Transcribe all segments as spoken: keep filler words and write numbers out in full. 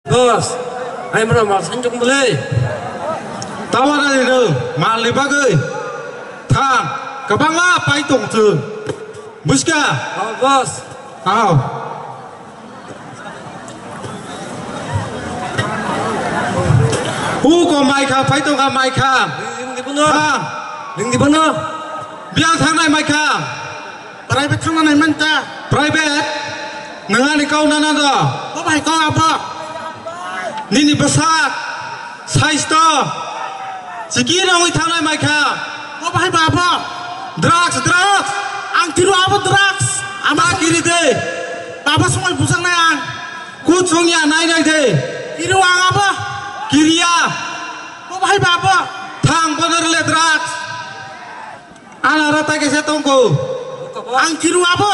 Boss, ai mra mal sanjung bwle. Tawa na ni rw, mal ni bagwi. Thang, kwbangma pai tong chwng. Buska? Oh, boss. Aw. Uko mai kha, pai tong kha mai kha. Ring di bono. Thang. Ring di bono. Biang thangnai mai kha. Private thangna nai man ta. Private? Nang ani kau nana do? Bo bai kau abo. Nini bwsak, saisto, chiki rongwi thangnai mai kha. Bo bai ba abo. Drugs, drugs. Ang tiru abo drugs. Ama kiri de. Baba songoi bujang nai ang. Kut songya nai nai de. Tiru ang abo. Kiriya. Bo bai ba abo. Thang bodor le drugs. Ana rata kese tongko. Ang kiru abo.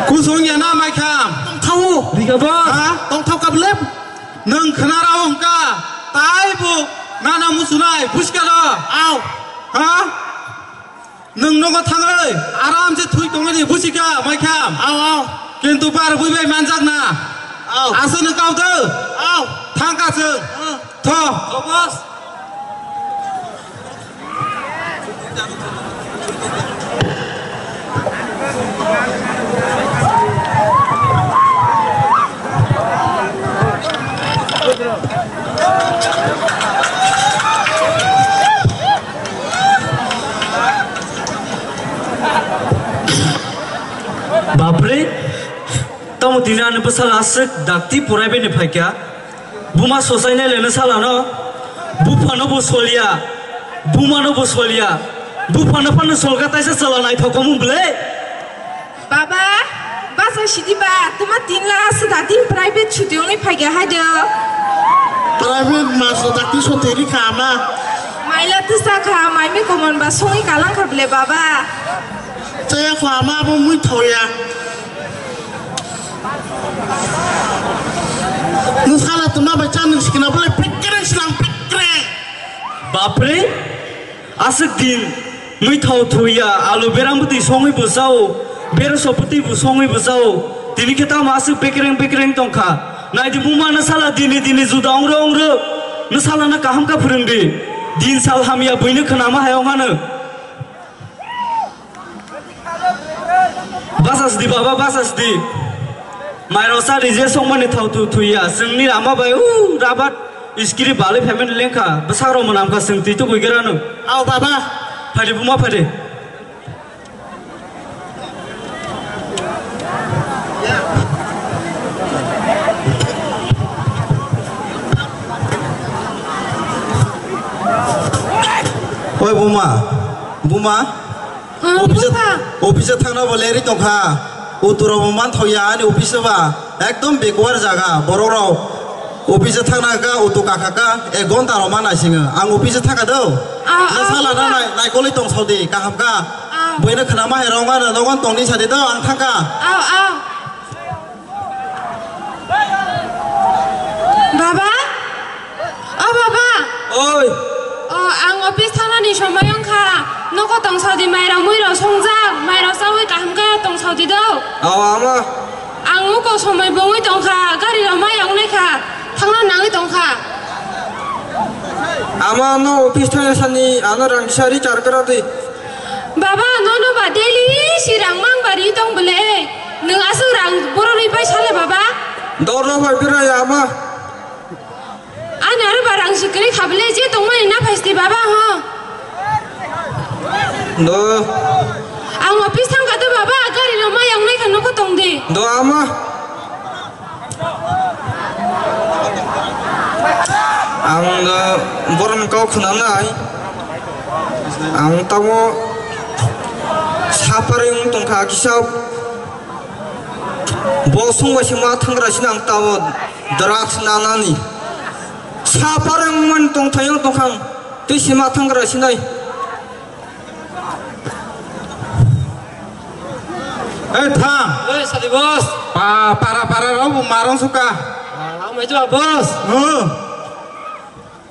Kusung ya na mai kham. Tongthau. Diga ba. Ha? Tongthau kablem. Nang khnara ongka. Tai bu nana musunai buskalo. Au. Ha? Nwng nogo thangwi aram se thwi tongmani buchika mai kham. Au, au. Kintu bar bui bai manjak na. Au. Aswk nwng kau do. Au. Thang ka chwng. Au. Tho. Tho, boss. Bapre, tamo tini ani bwsala aswk dakti porai bini phaikha. Buma sosainai leno salano. Buphano bo solia. Bumano bo solia. Buphano phano solka taisa chala naithok omo bwle. Baba, basa sidi ba, tuma tin la aswk dakti private chuti wngwi phaikha hai do. Private ma so dakti soteri kha ama. Maila twsa kha, mai me komon ba songwi kalang kha bwle baba. Chaya kho ama abo mui thoya. Nwng sala tuma bai cha nwng sikina bole pekreng silang pekreng. Bapre, aswk din mui thau thuya, alu berang bwtwi songwi bo chao, bero so bwtwi bo songwi bo chao. Tini khe tamo aswk pekreng pekreng tongkha. Naidi buma na sala dini dini juda ongro ongro. Na sala na kaham ka phwrwng di. Din sal hamya buino khwnama hai ongano. Basa sidi baba, basa sidi. Mairok sa rije songmani thau thu thuya. Sengni rama bai u rabat iskiri bali payment lengkha. Bwsarok mwnam kha seng twi tugui gerano. Au baba. Phadi buma phadi. Oi buma, buma. Hmm, office, buma. Office thangna bo leri tongkha. Uturok bo man thoya ani office ba. Ekdom backward jaga. Borok rok office thangna ka utu kakha ka ek gonta rok ma naisingo. Ang office thangkha do. Ah, na ah, sala na buma. Nai, naikolwi tong saudi kaham ka. Ah. Boino khwnama hai rok ma nogon tongni sadi do ang thangkha. Ah, ah. Baba? O baba? Oi. O, ang office thangnani somoi wngkha. Nogo tong saudi mairok muirok songjak, mairok chaui kaham khe tong saudi do. O, ama. Ang uko somoi bongwi tongkha, gari rok mai wngnai kha, thangna nangwi tongkha. Ama no office thangna sani ano rang kisa recharge kra di. Baba, nono ba daily si rang mang ba ri tong bole. Nwng aswk rang borok ri pai sale baba? Doro bai bwrwi ama. Ani aro ba rang si kwrwi kha bole, je tongmani na phaisti baba ho. Do. Ang office thangkha do baba, gari rok mai wngnai kha nokho tong di. Do ama. Ang da borokni kok khwnanai. Ang tamo sapari wng tongkha kisa. Bo songbai se ma thangra sina ang tamo drugs nanani. Sapari wngmani tongthai wng tongkha ang. Tei se ma thangra sinai. Ei, thang. Ei, sadi boss. Pa, para, para rok bo marong suka. Ah, lamai jua, boss. Oh.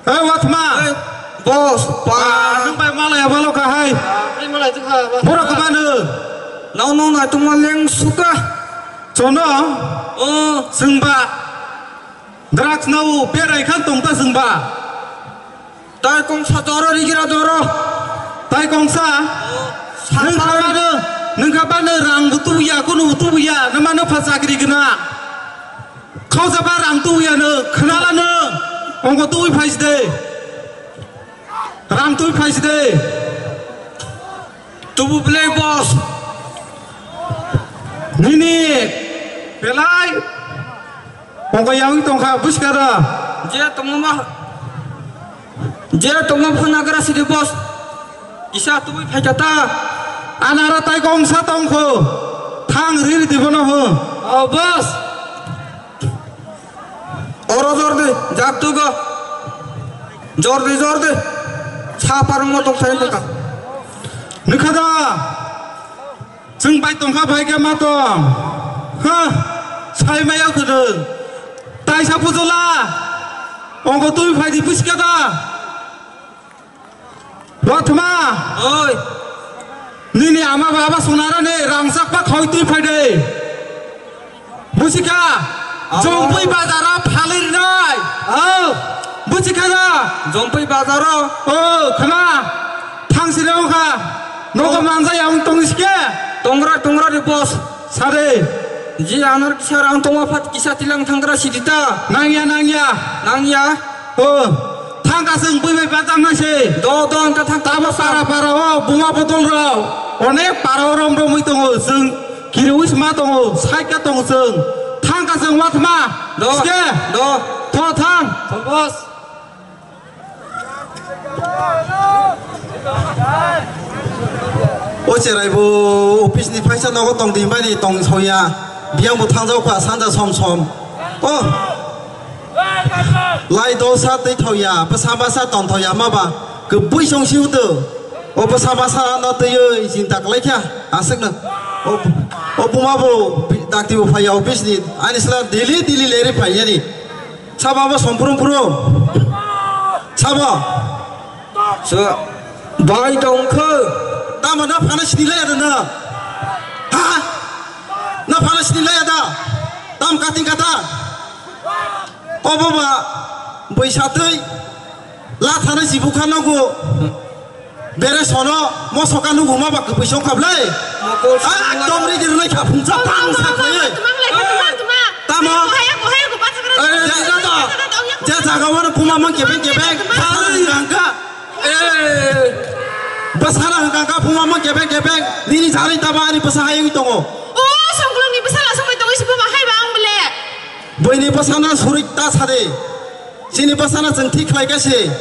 Ei, watma. Ei, boss, pa. Pa, nung bai malai abalo ka hai. Ah, ei malai tu kha, boss. Borok kemana? Nang nang nai tongma leng suka. Chono? O. Chwngba. Drugs nao berai khan tongta chwngba. Tai kongsa doro rigira doro. Tai kongsa? O. Nwng kha bano, nwng kha bano rang bo tubuya, kunu bo tubuya, nwng mano pha chakri gwnang. Khausa ba rang tubuya nwng, khwnala nwng. Ongo tubui phaisi de. Rang tubui phaisi de. Tubu belai boss. Nini belai. Pongko yawi tongkha buskara. Je tongma, je tongma phanagra sidi boss. Isa tubui phaikha ta. Anara tai kongsa tongkho. Thang riri dibono ho. O boss. Oro jordi, jak tugo. Jordi, jordi. Sa parung mo tong sai tongkha. Nukha da. Chwng bai tongkha bai khe ma tong. Ha, sai maya khwdwng. Taisa pujola. Ongo twi phaidi buskada. Rothma. Oi. Nini ama baba sonara ne rangchak pa khoi twi phaidi. Busikha. Abo. Jompui bazaro phalirnai. Au. Busikha na. Jompui bazaro. O, khana. Thang sire ongkha. Nogo manjai ang tong sike. Tongra, tongra de boss. Sare. Ji anar kisa rang tongma phat kisa tilang thangra sidita. Nangya, nangya. Nangya. O. Thang kaseng bui bai batang na se. Do, do, ang ka thang tamo para, para o, buma botol rao. Onek para o rom rom ui tongo. Seng kiri ui sma tongo. Saika tongo seng. Thang kaseng watma. Do. Sike. Do. Tho thang. Tho boss. O cherai bo office ni phaisa nogo tong di bani tong soya. Biyang bo thangjao kha sanja som som. O. Lai dosa twi thoya, bwsa masa tong thoya ma ba. Kwbui song si udo. O bwsa masa no twiwi chinta kwlai kha. Aswk no. O, o buma bo bi-, dakti bo phaiya office ni. Ani sla daily, daily leri phaiya ni. Sabo abo somprum puro. Sabo. So, bai tongkho. Tamo na phana sini laya da na. Ha? Na phana sini laya da. Tam kating kata. O baba, bai satwi. La thana sibukha nogo. Bere sono mosoka nuguma ba kwpwi song khablai. Mokol ah, songma. Tom ri dirnai kha phungsa tang sa khlaiwi. Tamo? Eh, eh, eh, eh. Je jaga wano puma mang kebeng kebeng. Bwsana hwnkha kha puma mang kebeng kebeng. Nini jari taba ani bwsa hayung tongo. O, songkolongni bwsala songwi tongwi si buma hai ba ang bele. Buini bwsana surik ta sade. Chini bwsana chwng thik khlai kha se.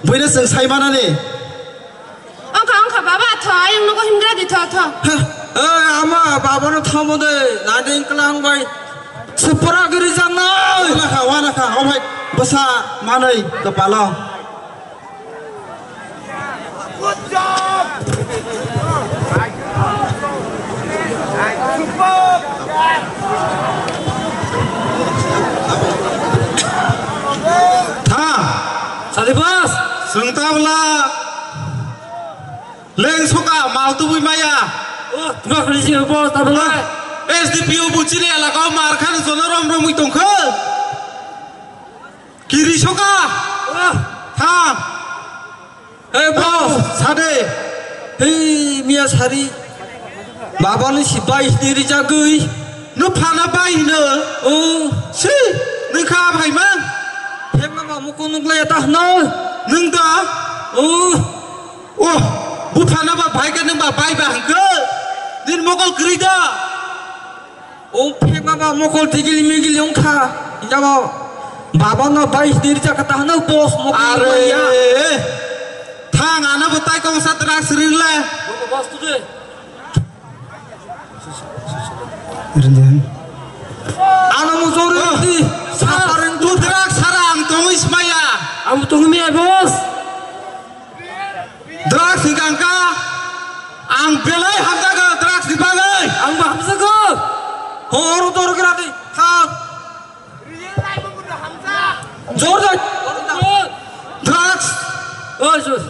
Buino chwng sai manani. Ongkha, ongkha, baba, tho, ayang nogo himgra di, tho, tho. Ha, eh, ama, baba no thamo de, nading klang bai. Supra giri jang na. Wana kha, wana kha, o bhai, bwsa manai, kwpalo. Tha. Sadi boss. Chwng ta bwla. Leng soka mal tubui maya. Oh, tuma khali si boss ta bwla. S D P O buchini elaka o mar khan jono rom romwi tongkha. Kiri soka. Oh. Tha. Hey, boss. Sade. Hey, miya sari. Baba ni si bai ni ri jagui. No phana bai no. Oh. Si, no kha bai man. Phema ma muko nuk le ta no. Nung da. Oh. Oh, bu phana ba bai ka nung ba bai ba hangke. Din mokol kri da. O phek baba mokol tigili migili wngkha. Jabo baba no bais dir jaka ta hano boss mokol. Are, maya. Thang ano bo tai kong sa truck sri le. Boss tu de. Ano mo jor di. Sir, tu truck sara ang tong is maya. Ang tong mi boss. Drugs ni kangka, ang belai hamjago drugs ni bagwi. Ang bo hamjago. Hor dor gra di, thang. Jor da. Drugs. Oh, jor.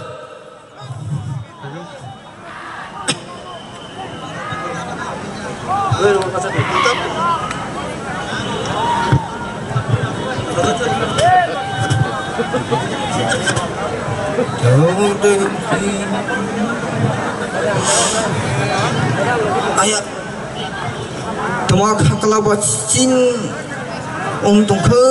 Aya. Tama khakla ba chin ong tongkha.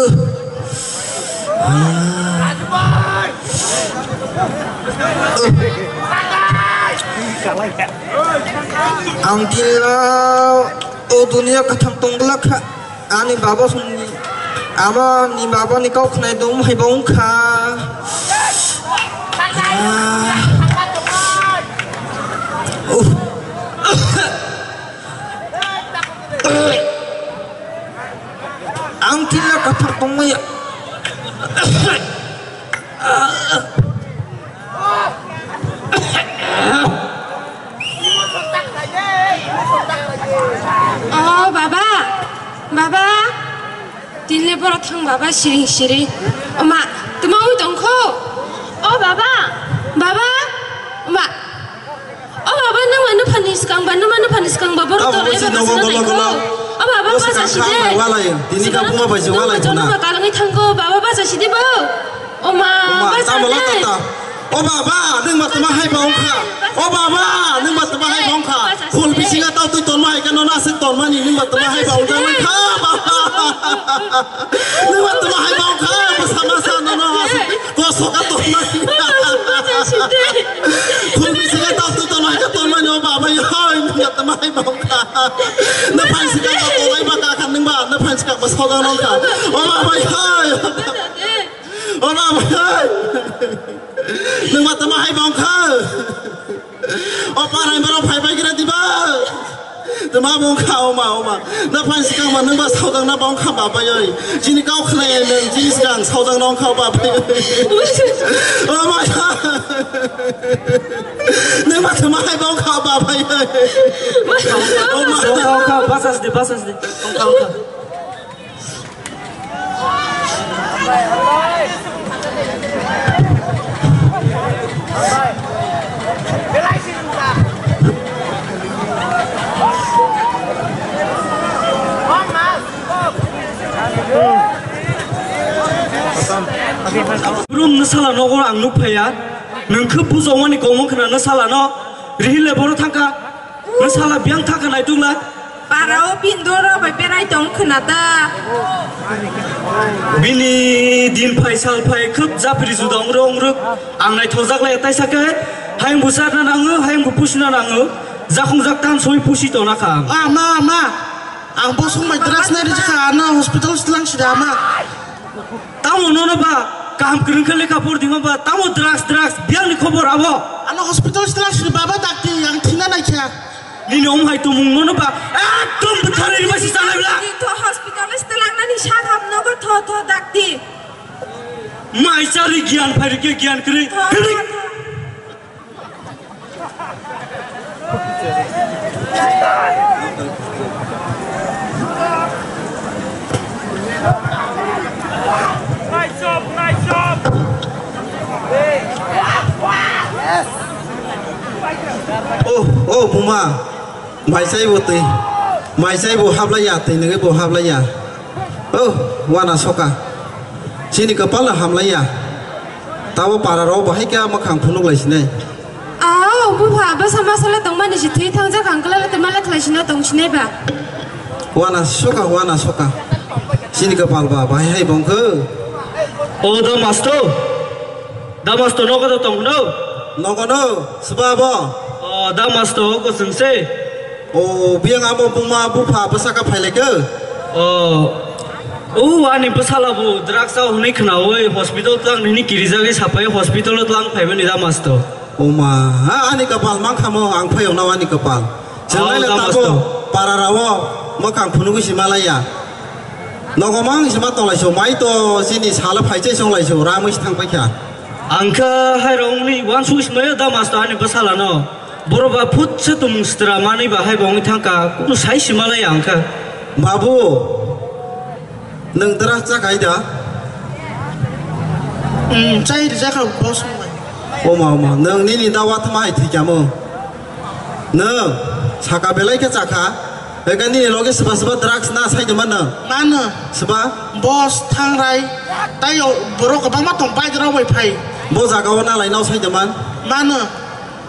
Ang tila o dunia kathang tongla kha. Ani baba songni ama ni baba ni kau khnai dong hai bong kha. Ang tila kathak tongmaya. Oh, baba, baba, tinle borok thang baba siring siring. Oma, tuma ui tongkho. Oh, baba, baba, oma. O baba, nang mano phani swkang ba, nang mano phani swkang ba, borok tamo tolai ba nogo kasana golo naikho. Golo. O baba, o basa swkang side. Kha bai walai, tini ka buma bai se walai khuna. Jono ba kalangwi thangkho, baba basa side bo. O ma, o ma, basa tamo la de. Tata. O baba, nang ma tama hai ba ongkha. O baba, nang ma tama hai ba ongkha. Basa side. Khul bisinga tau tui tonma hai kano na se tonmani, nang ma tama hai ba ongkha. Basa side. Nang ma tama hai ba ongkha, basa masa no no. Kosoka tonmani. Khulbi sika tau tu tonmai ka tonmani o baba yoi nungya tama hai bongkha. Na phan sika ba tonmai ba ka khan nungba na phan sika ba soda nongkha. O baba yoi. O baba yoi. Nungba tama hai bongkha. O parai borok phai bai gira diba? Tama bongkha oma oma. Na phan sikang ma nungba saudang na bongkha babai oi. Jini kau khnai nung jini sikang saudang nongkha babai oi. Oma. Nungba tama hai bongkha babai oi. Oma. Bongkha bongkha basas de basas de. Bongkha bongkha. Brum, nwsala nogo ang nukphaiya. Nwng khe bujokmani kongmung khna nwsala no. Rihile bono thangkha. Nwsala biyang thangkha naitukla. Parao pindoro bai berai tong khna ta. Bini din phai sal phai khub japri juda ongrok ongrok. Ang naithokjak lai taisa khe. Hayung bo charna nango, hayung bo pusina nango. Jakhung jak tan soi pusi tona kha. Ama, ama. Ang bosong bai drugs nai rijikha, ano hospital slang sida ama. Tamo nono ba kaham kwrwng khe lekha por dima ba, tamo drugs, drugs, biyang ni khobor abo. Ano hospital slang sida baba dakti, ang thina naikha. Nini om hai tumung nono ba, ekdom bwtharwi bai si salai bla. Nini to hospital slang nani sa ham nogo tho tho dakti. Mai chari giyan phai rikhe giyan kwrwi. Tho, tho, tho. Oh, oh, buma. Maisai bo twi, maisai bo hablaiya, twi nungwi bo hablaiya. Oh, wana soka. Chini kwpal hamlaiya. Tabo para rok bahai khe mwkhang phunuk lai sinai. Ao, bupha, bwsa masala tongmani si thwi thangjak ang kwlala twi mala khlai sina tong sinai ba. Wana soka, wana soka. Chini kwpal ba bahai hai bongkho. O da masto. Da masto nogo da tong no? Nogo no, sba bo. O da masto ko sengse. O, biyang amo buma bupha bwsaka phailaikha? O, o, ani bwsala bo drugs o hwnwi khnaui hospital tlang nini kirijagwi sapai hospital o tlang phaimani da masto. O ma, ha, ani kapal mankha mo, ang phai ongna ani kapal. Chwnglai le tamo para rao, mwkhang phunugwi si malaiya. Nogo mang si ma tonglaisio, mai to chini sala phaichai songlaisio, ramwi si thangpaikha. Ang kha hairokni uansuk si maio da masto ani bwsala no. Borok ba phutsa tumung sitra manwi ba hai bo wngwi thangkha, kunu sai si malai ang kha. Babu, nwng dra cha kai da? Hmm, chai rijak kha boss bai. Oma, oma, nwng nini da watma hai thwi kamo? Nwng saka belai khe chakha? Eka nini loge swba swba drugs na sai de mano. Mano. Swba? Bos, thangrai, tai o borok kwbangma tong bike rok bai phai. Bo jaga o na lai nw sai de man. Mano.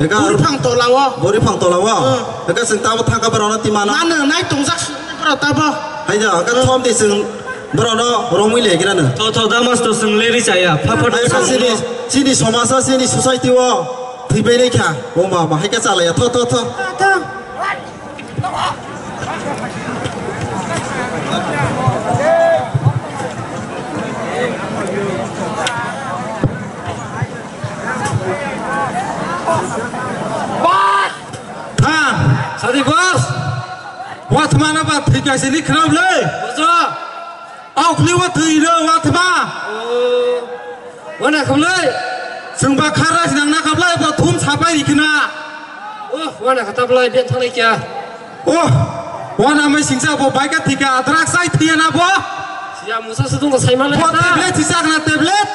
Eka buri phang tola o. Buri phang tola o. Hmm. Eka chwng tabo thangka borok no ti mano. Mano, nai tongjak borok tabo. Hai da, eka hmm, thom di chwng borok no romwi le gira no. Tho, tho, damas to chwng le ri chaya. Pha, pha, hai eka chini, chini somaj o, chini society o thwi bai nai kha. O ma, ma, hai ka chalaya. Tho, tho, tho. Tho, tho. Thang. Sadi bos. Watmana ba thwi kaisa ni khwnam le. Bujo. Aukli wa thwi ro watma. Oh. Wana khamlai. Chwng ba khara sinang na khamlai bo thum sapai ri khna. Oh, wana khata blai ben thanai kya. Oh, wana mai singsa bo bai ka thika drugs sai thiya na bo. Siya musa sudung ko sai malai bo ta. Tablet thisa khna tablet.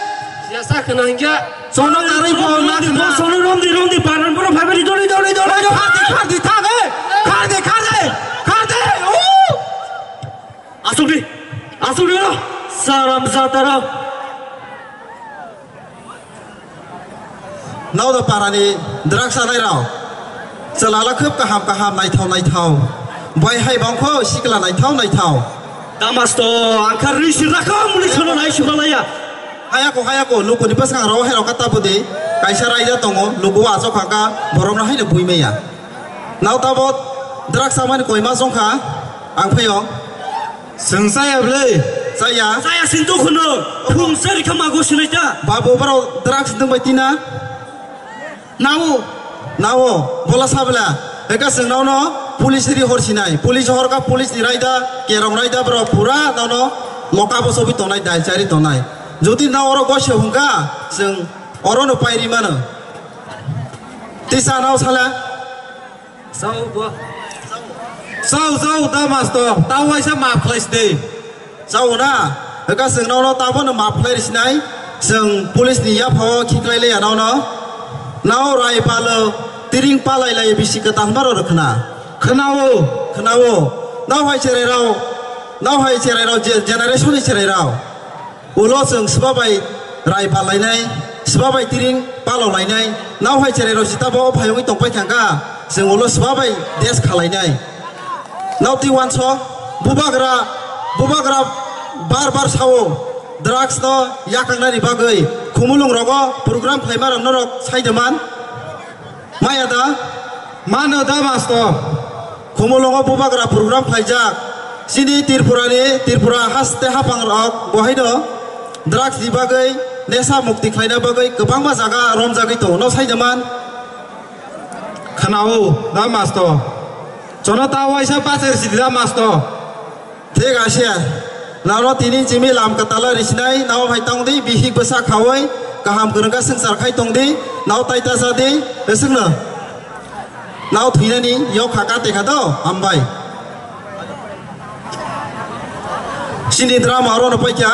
Siya sa khna hingya. Sono gari bo na khna. Sono rom di rom di paran bro bhai bhai dori dori dori. Khar di khar di thang eh. Khar di khar di. Khar di. Oh. Asuk di, asuk di lo, saram satara. Nau da parani drugs sanai rao. Chalala khub kaham kaham naithau naithau. Bai hai bangkho sikla naithau naithau. Damas to angkha risi rakam muni sono nai subalaya. Hayako hayako lukuni bwskango hai rok kata budi. Kaisa raida tongo lugu achok khaka borokno haino buimaya. Nau tabot drugs samani koima jongkha ang phaio. Chwng chaya bwlwi? Chaya. Chaya sing tukhuno. Phung sari kha mago sinai ta. Babu borok drugs nwng bai tina? Nao. Nao. Bola sabla. Eka chwng nono police ri hor sinai. Police hor ka police ni raida, kerong raida borok pura nono loka bo sobi tongnai, dal chari tongnai. Jodi na oro gosi hungka chwng oro no pairi mano. Tisa nao sala. Sao bo. Sao, sao, da masto, ta waisa maaf khlai sidi. Sao na, eka chwng nono tabo no maaf khlai risinai, chwng police ni yapha o khiklai le ya nono. Nao rai palo, tiring palai lai bisi kwtal maro rw khna. Khna o. Khna o. Nao hai cherai rao, nao hai cherai rao, je-, generation ni cherai rao. Ulo chwng swba bai rai palainai, swba bai tiring palolainai, nao hai cherai rok sita bo phaiwi tongpai thangkha, chwng ulo swba bai des khalainai. Nao twi wansok, bubagra, bubagra bar bar sao, drugs no yakangnani bagwi khumulwng rogo program khlaima rok norok sai de man. Maya da? Mano da masto. Khumulwngo bubagra program khlaijak. Chini Tripura ni, Tripura haste haphang rok bo haino drugs ni bagwi, nesa mukti khlaina bagwi kwbangma jaga romjagwi tongo. No sai da man? Khwnao da masto. Chono ta waisa pacher sidi da masto. Thik ase, nao tini chimi lam kwtala risinai, nao hai tong di, bihik bwsa khaui, kaham kwrwngkha swngchar khai tong di, nao tai ta cha di, eswkno. Nao thwinani yok kha kate kha do, hambai. Chini drama oro no paikha.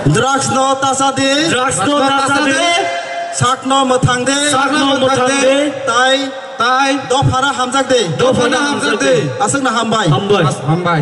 Drugs no ta cha di. Drugs no ta cha di. Sak no mwthang di. Sak no mwthang di. Tai. Tai. Dophano hamjak di. Dophano hamjak di. Aswkno hambai. Hambai. Hambai.